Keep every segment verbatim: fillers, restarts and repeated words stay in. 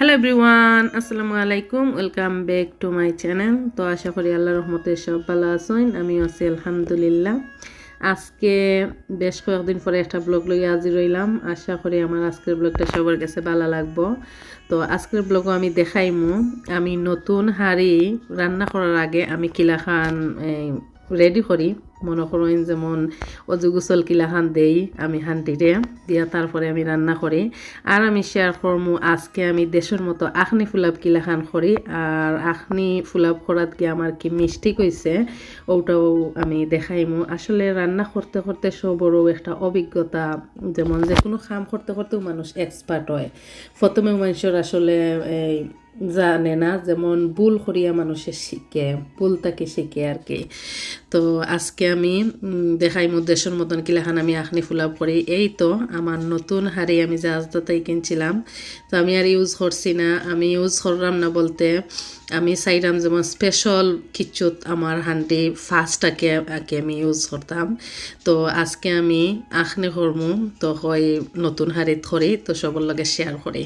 Hello everyone, আসসালামু আলাইকুম। Welcome back to my channel. তো আশা করি আল্লাহর রহমতে সব ভালা আছইন, আমিও আছি আলহামদুলিল্লাহ। আজকে বেশ কয়েকদিন পরে একটা ব্লগ লইয়া হাজির অইলাম। আশা করি আমার আজকের ব্লগটা সবার গেছে ভালা লাগবো। তো আজকের ব্লগও আমি দেখাইমু আমি নতুন হাড়ি রান্না করার আগে আমি কিলাখান রেডি করি। মনো করইন যেমন অজু গোসল কিলাখান দেই আমি হান্ডিরে, দিয়া তারপরে আমি রান্না করি। আর আমি শেয়ার করমু আজকে আমি দেশর মতো আখনি ফুলাব কিলাখান করি, আর আখনি ফুলাব করাত গিয়া আমার কি মিস্টেক অইছে, ওটাও আমি দেখাইমু। আসলে রান্না করতে করতে সবরও একটা অভিজ্ঞতা, যেমন যে কোনো কাম করতে করতেও মানুষ এক্সপার্ট হয়। প্রথমেও মানুষর আসলে এই জানে না, যেমন ভুল করিয়া মানুষে শিখে, ভুল থাকি শিখে আর কি। তো আজকে আমি উম, দেখাইমু দেশর মতন কিলাখান আমি আখনি ফুলাব করি। এই তো আমার নতুন হাড়ি আমি জাহাজ তাই কিনছিলাম, তো আমি আর ইউজ করছি না। আমি ইউজ করলাম না বলতে আমি চাইলাম যেমন স্পেশাল কিচ্ছুত আমার হান্ডি ফার্স্ট আগে আগে আমি ইউজ করতাম। তো আজকে আমি আখনি করমু, তো হয় নতুন হাড়িত করি, তো সবর লগে শেয়ার করি।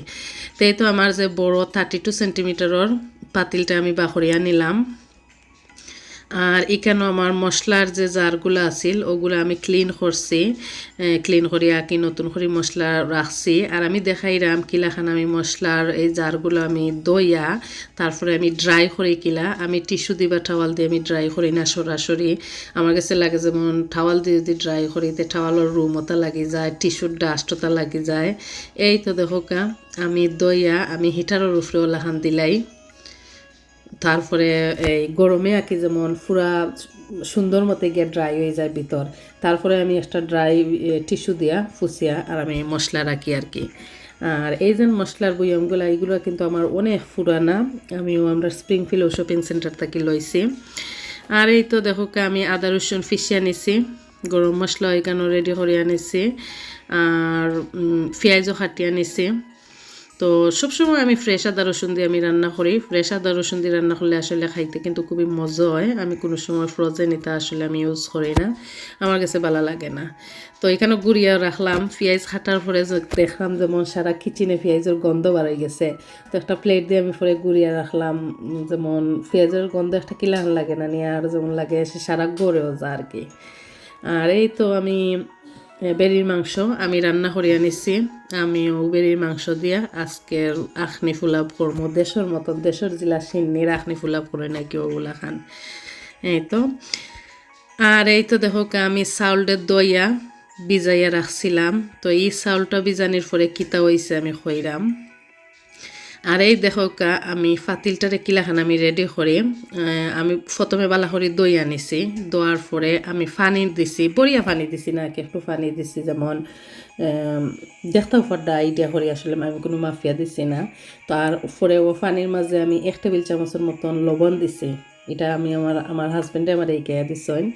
তো এই তো আমার যে বড় থার্টি টু সেন্টিমিটারর পাতিলটা আমি বাখরিয়া নিলাম। আর এখানো আমার মশলার যে জারগুলা আছিল, ওগুলা আমি ক্লিন করছি। ক্লিন করি আর কি নতুন করি মশলা রাখছি। আর আমি দেখাইরাম কিলাখান আমি মশলার এই জারগুলা আমি ধইয়া, তারপরে আমি ড্রাই করি কিলা। আমি টিস্যু দি বা টাওয়াল দি আমি ড্রাই করি না সরাসরি। আমার গেছে লাগে যেমন টাওয়াল দি যদি ড্রাই করি, তে টাওয়ালর রুম ওটা লাগি যায়, টিস্যুর ডাস্ট ওটা লাগি যায়। এই তো দেখো কা, আমি ধইয়া আমি হিটারর উপরে ওলাখান দিলাই। তারপরে এই গরমে আর কি যেমন পুরা সুন্দর মতো গিয়া ড্রাই হয়ে যায় ভিতর। তারপরে আমি একটা ড্রাই টিস্যু দিয়া ফুছিয়া আর আমি মশলা রাখি আর কি। আর এই যে মশলার বয়মগুলা, এগুলা কিন্তু আমার অনেক পুরানা, আমিও আমরা স্প্রিংফিল্ড শপিং সেন্টার থাকি লইছি। আর এই তো দেখো কা, আমি আদা রসুন পিষিয়া নিছি, গরম মশলা এখানো রেডি করিয়া নিছি, আর উম, পিঁয়াজও কাটিয়া নিছি। তো সবসময় আমি ফ্রেশ আদা রসুন দিয়ে আমি রান্না করি। ফ্রেশ আদা রসুন দিয়ে রান্না করলে আসলে খাইতে কিন্তু খুবই মজা হয়। আমি কোনো সময় ফ্রোজেন এটা আসলে আমি ইউজ করি না, আমার গেছে ভালা লাগে না। তো এখানো গুড়িয়া রাখলাম, পিঁয়াজ কাটার পরে যে দেখলাম যেমন সারা কিচেনে পিঁয়াজর গন্ধ বার হয়ে গেছে। তো একটা প্লেট দিয়ে আমি পরে গুড়িয়া রাখলাম, উম, যেমন পিঁয়াজর গন্ধ একটা কিলান লাগে না নিয়ে, আর যেমন লাগে সে সারা ঘরেও যা আর কি। আর এই তো আমি এ, বেরির মাংস আমি রান্না করিয়া নিছি। আমিও বেরির মাংস দিয়া আজকের আখনি ফুলাব করমু, দেশর মতন, দেশর জিলা সিন্নির আখনি ফুলাব করে নাকি ওগুলা খান। এই তো, আর এই তো দেখো কা, আমি চাউলটা দইয়া ভিজাইয়া রাখছিলাম। তো এই চাউলটা ভিজানির পরে কিতা হইছে আমি কইরাম। আর এই দেখো কা, আমি ফাতিলটারে কিলাখান আমি রেডি করি। আহ, আমি প্রথমে বালা করি দই আনিছি, দোয়ার পরে আমি পানি দিছি, বড়িয়া পানি দিছি না, কি একটু পানি দিছি, যেমন আহ, দেখতেও পারদা আইডিয়া করি আসলে আমি কোনো মাফিয়া দিছি না। তো আর পরে ও পানির মাঝে আমি এক টেবিল চামচের মতন লবণ দিছি। এটা আমি আমার আমার হাজবেন্ডে আমার এই গেয়া দিছইন।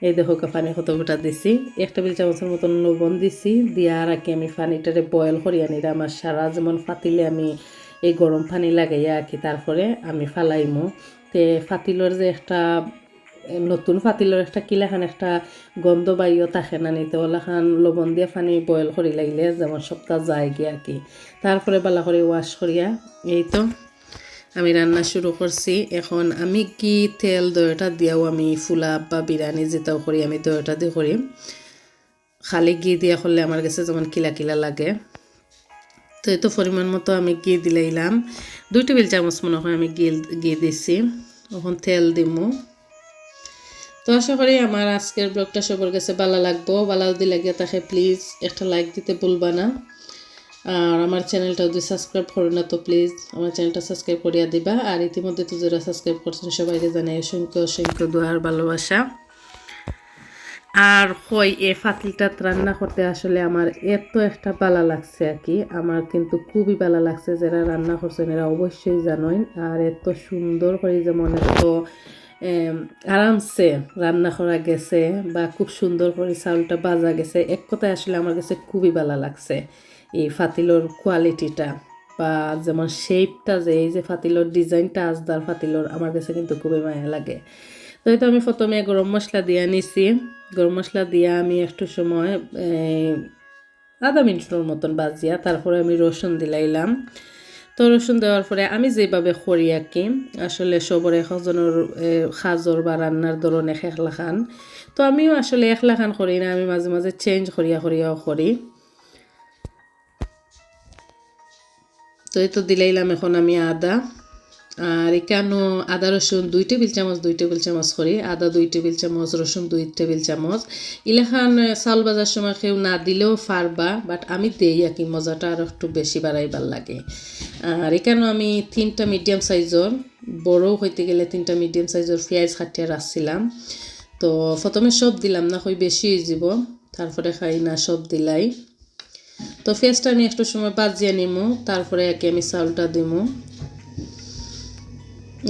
এই দেখো কা, পানি কত গোটা দিছি, এক টেবিল চামচের মতন লবণ দিছি, দিয়া আর কি আমি পানিটারে বয়েল করি আনিরা। আমার সারা যেমন ফাতিলে আমি এই গরম পানি লাগাইয়া আর কি, তারপরে আমি ফালাইমু। তে ফাতিলর যে একটা নতুন ফাতিলর একটা কিলাখান একটা গন্ধ বাইও থাকে না নিতে, ওলাখান লবণ দিয়া পানি বয়েল করি লাগিলে যেমন সবটা যায় গিয়া আর কি। তারপরে বালা করে ওয়াশ করিয়া এই তো আমি রান্না শুরু করছি। এখন আমি ঘি তেল দইটা দিয়াও আমি ফুলাব বা বিরিয়ানি যেটাও করি আমি দইটা দিয়ে করি। খালি ঘি দিয়া করলে আমার গেছে যেমন কিলা কিলা লাগে। তো এই তো পরিমাণ মতো আমি ঘি দিলাইলাম, দুই টেবিল চামচ মনে হয় আমি ঘি ঘি দিছি। এখন তেল দিমু। তো আশা করি আমার আজকের ব্লগটা সবার গেছে ভালা লাগবো। ভালা যদি লাগিয়া থাকে প্লিজ একটা লাইক দিতে ভুলবা না। আর আমার চ্যানেলটা যদি সাবস্ক্রাইব করো না তো প্লিজ আমার চ্যানেলটা সাবস্ক্রাইব করিয়া দিবা। আর ইতিমধ্যে তো যারা সাবস্ক্রাইব করছেন সবাইকে জানাই অসংখ্য অসংখ্য দোয়ার ভালোবাসা। আর কই এ ফাতিলটাত রান্না করতে আসলে আমার এত একটা ভালা লাগছে আর কি, আমার কিন্তু খুবই ভালা লাগছে। যারা রান্না করছেন এরা অবশ্যই জানইন। আর এত সুন্দর করে যেমন এত এম, আরামসে রান্না করা গেছে বা খুব সুন্দর করে চাউলটা ভাজা গেছে, এক কথায় আসলে আমার গেছে খুবই ভালা লাগছে এই ফাতিলর কোয়ালিটিটা বা যেমন শেপটা, যে এই যে ফাতিলর ডিজাইনটা, আজদার ফাতিলর, আমার গেছে কিন্তু খুবই মায়া লাগে। তো এই তো আমি প্রথমে গরম মশলা দিয়া নিছি, গরম মশলা দিয়া আমি একটু সময় এই, আধা মিনিটের মতন ভাজিয়া তারপরে আমি রসুন দিলাইলাম। তো রসুন দেওয়ার পরে আমি যেভাবে করি আর কি, আসলে সবর এক একজনর, এ, কাজর বা রান্নার ধরন এক এক লাখান। তো আমিও আসলে এক লাখান করি না, আমি মাঝে মাঝে চেঞ্জ করিয়া করিয়াও করি। তো এই তো দিলাইলাম এখন আমি আদা। আর এখানো আদা রসুন দুই টেবিল চামচ, দুই টেবিল চামচ করি, আদা দুই টেবিল চামচ, রসুন দুই টেবিল চামচ। ইলাখান, এ, চাউল ভাজার সময় কেউ না দিলেও পারবা, but আমি দেই আর কি, মজাটা আর একটু বেশি বাড়াইবার লাগে। আর এখানো আমি তিনটা মিডিয়াম সাইজর, বড় হইতে গেলে তিনটা মিডিয়াম সাইজর পিয়াজ কাটিয়া রাখছিলাম। তো প্রথমে সব দিলাম না, কই বেশি হয়ে যাব, তারপরে খাই না, সব দিলাই। তো পিয়াজটা আমি একটু সময় ভাজিয়া নিমু, তারপরে একে আমি চাউলটা দিমু।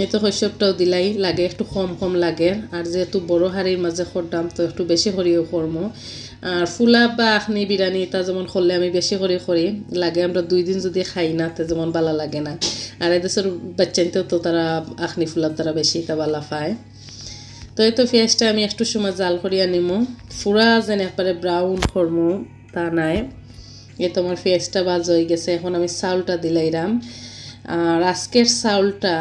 এই তো কই সবটাও দিলাই, লাগে একটু কম কম লাগে, আর যেহেতু বড় হাড়ির মাঝে করতাম তো একটু বেশি করিও করমু। আর ফুলা বা আখনি বিরিয়ানি এটা যেমন করলে আমি বেশি করি করি, লাগে আমরা দুই দিন যদি খাই না তে যেমন ভালা লাগে না। আর এদেশের বাচ্চাইন্তে তো তারা আখনি ফুলা তারা বেশি এটা ভালা পায়। তো এই তো পিয়াজটা আমি একটু সময় জাল করিয়া নিমু, পুরা যেন একবারে ব্রাউন করমু তা নায়। এই তো আমার পিয়াজটা ভাজা হয়ে গেছে, এখন আমি চাউলটা দিলাইরাম। আর আজকের চাউলটা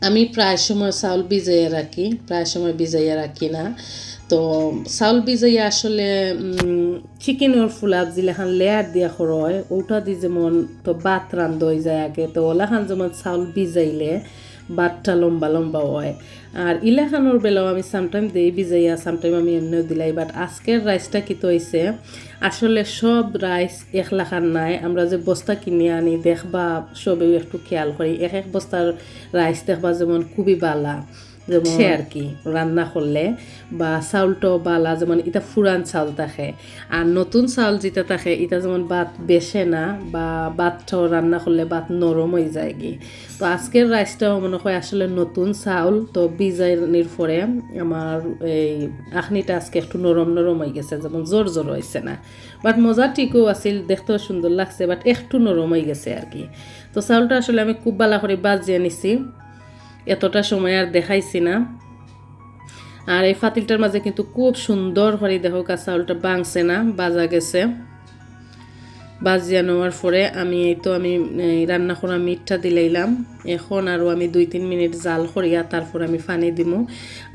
আমি প্রায় সময় চাউল ভিজাইয়া রাখি, প্রায় সময় ভিজাইয়া রাখি না। তো চাউল ভিজাইয়া আসলে, উম, চিকেনর ফুলাত যেলাখান লেয়ার দিয়া করা হয়, ওটা দি যেমন তো ভাত রান্ধা হয়ে যায় আগে, তো ওলাখান যেমন চাউল ভিজাইলে ভাতটা লম্বা লম্বা হয়। আর ইলাখানোর বেলাও আমি সামটাইম দেই ভিজাইয়া, সামটাইম আমি এমনিও দিলাই। But আজকের রাইসটা কিতা হইছে, আসলে সব রাইস এক লাখান নাই। আমরা যে বস্তা কিনে আনি দেখবা, সবেও একটু খেয়াল করি, এক এক বস্তার রাইস দেখবা যেমন খুবই বালা, যেমন সে আর কি রান্না করলে বা চাউলটাও বালা, যেমন এটা পুরান চাউল থাকে। আর নতুন চাউল যেটা থাকে, এটা যেমন ভাত বেশে না বা ভাতটাও রান্না করলে ভাত নরম হয়ে যায় কি। তো আজকের রাইসটাও মনে হয় আসলে নতুন চাউল, তো ভিজানির পরে আমার এই আখনিটা আজকে একটু নরম নরম হয়ে গেছে, যেমন জোর জোর হয়েছে না। But মজা ঠিকও আছিল, দেখতেও সুন্দর লাগছে, but একটু নরম হয়ে গেছে আর কি। তো চাউলটা আসলে আমি খুব ভালা করে ভাজিয়া নিছি, এতটা সময় আর দেখাইছি না। আর এই ফাতিলটার মাঝে কিন্তু খুব সুন্দর করে দেখো কা চাউলটা ভাঙছে না, ভাজা গেছে। ভাজিয়া নেওয়ার পরে আমি এই তো আমি এই রান্না করা মিটটা দিলাইলাম। এখন আরও আমি দুই তিন মিনিট জাল করিয়া তারপর আমি পানি দিমু।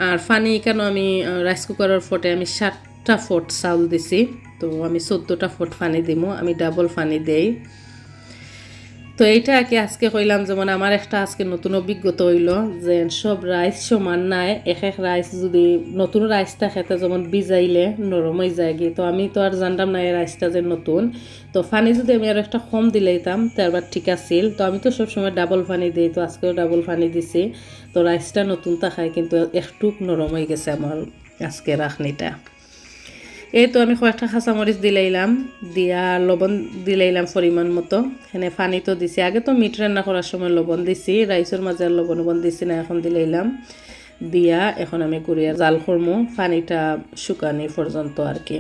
আর পানি এখানে আমি, আহ, রাইস কুকারর ফটে আমি সাতটা ফট চাউল দিছি, তো আমি চোদ্দটা ফট পানি দিমু, আমি ডাবল পানি দেই। তো এইটা আর কি আজকে কইলাম, যেমন আমার একটা আজকে নতুন অভিজ্ঞতা হইলো যে সব রাইস সমান নাই, এক এক রাইস যদি নতুন রাইস থাকে তো যেমন ভিজাইলে নরম হয়ে যায় গি। তো আমি তো আর জানতাম না এই রাইসটা যে নতুন, তো পানি যদি আমি আর একটা কম দিলাইতাম তে আবার ঠিক আছিল। তো আমি তো সবসময় ডাবল পানি দিই, তো আজকেও ডাবল পানি দিছি। তো রাইসটা নতুন থাকায় কিন্তু একটু নরম হয়ে গেছে আমার আজকে আখনিটা। এই তো আমি কয়েকটা কাঁচামরিচ দিলাইলাম, দিয়া লবণ দিলাইলাম পরিমাণ মতো। এখানে পানি তো দিছি, আগে তো মিট রান্না করার সময় লবণ দিছি, রাইসর মাঝে আর লবণ উবণ দিছি না, এখন দিলাইলাম। দিয়া এখন আমি গুড়িয়া জাল করমু, পানিটা শুকানি পর্যন্ত আর কি।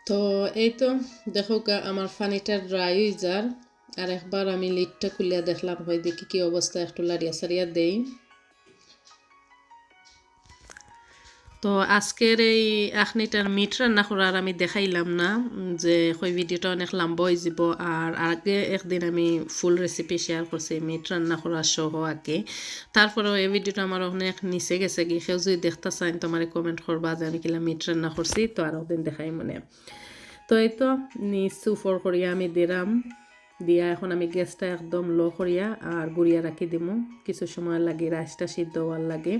তো এই তো দেখো গা, আমার পানিটা ড্রাই হয়ে যার। আর একবার আমি লিডটা খুলিয়া দেখলাম, হয় দেখি কি অবস্থা, একটু লাড়িয়া সারিয়া দেই। তো আজকের এই আখনিটার মিট রান্না করার আমি দেখাইলাম না, উম, যে কই ভিডিওটা অনেক লম্বা হয়ে যাব। আর আগে একদিন আমি ফুল রেসিপি শেয়ার করছি মিট রান্না করার সহ আর কি। তারপরেও এই ভিডিওটা আমার অনেক নিচে গেছে গি, কেউ যদি দেখতে চাইন তো আমারে কমেন্ট করবা যে আমি কিলা মিট রান্না করছি, তো আর একদিন দেখাই মনে। তো এই তো নিচ উপর করিয়া আমি দিলাম, দিয়া এখন আমি গ্যাসটা একদম লো করিয়া আর গুড়িয়া রাখি দিমু কিছু সময় লাগি রাইসটা সিদ্ধ হওয়ার লাগি।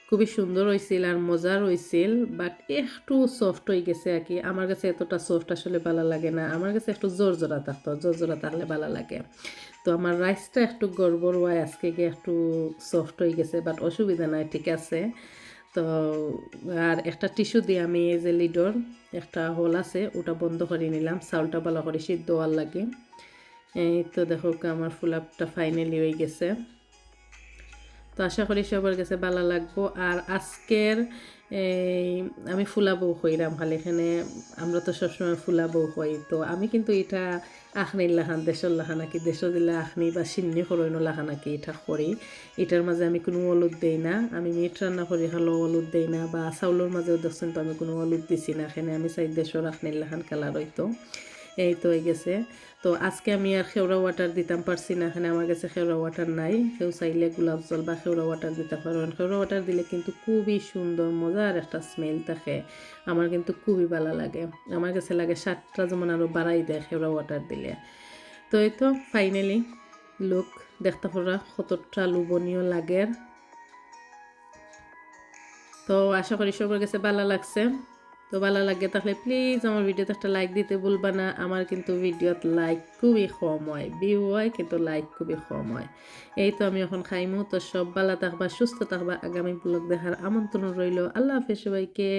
খুবই সুন্দর হইছিল আর মজার হইছিল, but একটু সফট হয়ে গেছে আর কি। আমার কাছে এতটা সফট আসলে ভালো লাগে না, আমার কাছে একটু জোর জোরা থাকতো, জোর জোরা থাকলে ভালো লাগে। তো আমার রাইসটা একটু গড়বড় হয় আজকে গিয়ে, একটু সফট হয়ে গেছে, but অসুবিধা নাই, ঠিক আছে। তো আর একটা টিস্যু দিয়ে আমি এই যে লিডর একটা হোল আছে, ওটা বন্ধ করে নিলাম, চাউলটা ভালো করে সিদ্ধ হওয়ার লাগি। এই তো দেখো আমার ফুলাপটা ফাইনালি হয়ে গেছে। তো আশা করি সবার গেছে ভালা লাগবো। আর আজকের এই আমি ফুলা বউ কইরাম খালি, এখানে আমরা তো সবসময় ফুলা বউ কই। তো আমি কিন্তু ইটা আখনির লাখান, দেশর লাখান নাকি, দেশো দিলে আখনি বা সিন্নি করইন লাখান নাকি ইটা করি। ইটার মাঝে আমি কুনু হলুদ দেই না, আমি মিট রান্না করি, খালো হলুদ দেই না, বা চাউলর মাঝেও দেখছইন তো আমি কুনু হলুদ দিছি না। এখানে আমি চাই দেশর আখনির লাখান কালার অইতো। এই তো অই গেছে। তো আজকে আমি আর খেউরা ওয়াটার দিতাম পারছি না, এখানে আমার গেছে খেউরা ওয়াটার নাই। কেউ চাইলে গোলাপ জল বা খেউরা ওয়াটার দিতা পারইন। খেউরা ওয়াটার দিলে কিন্তু খুবই সুন্দর মজার একটা স্মেল থাকে, আমার কিন্তু খুবই ভালা লাগে। আমার গেছে লাগে স্বাদটা যেমন আরও বাড়াই দেয় খেউরা ওয়াটার দিলে। তো এই তো ফাইনালি লুক দেখতা পাররা কতটা লোভনীয় লাগের। তো আশা করি সবার গেছে ভালা লাগছে। তো ভালা লাগে থাকলে প্লিজ আমার ভিডিওতে একটা লাইক দিতে ভুলবা না। আমার কিন্তু ভিডিওত লাইক খুবই কম অয়, ভিউ অয় কিন্তু লাইক খুবই কম অয়। এই তো আমি এখন খাইমু। তো সব ভালা থাকবা, সুস্থ থাকবা, আগামী ব্লগ দেখার আমন্ত্রণ রইলো। আল্লাহ হাফেজ সবাইকে।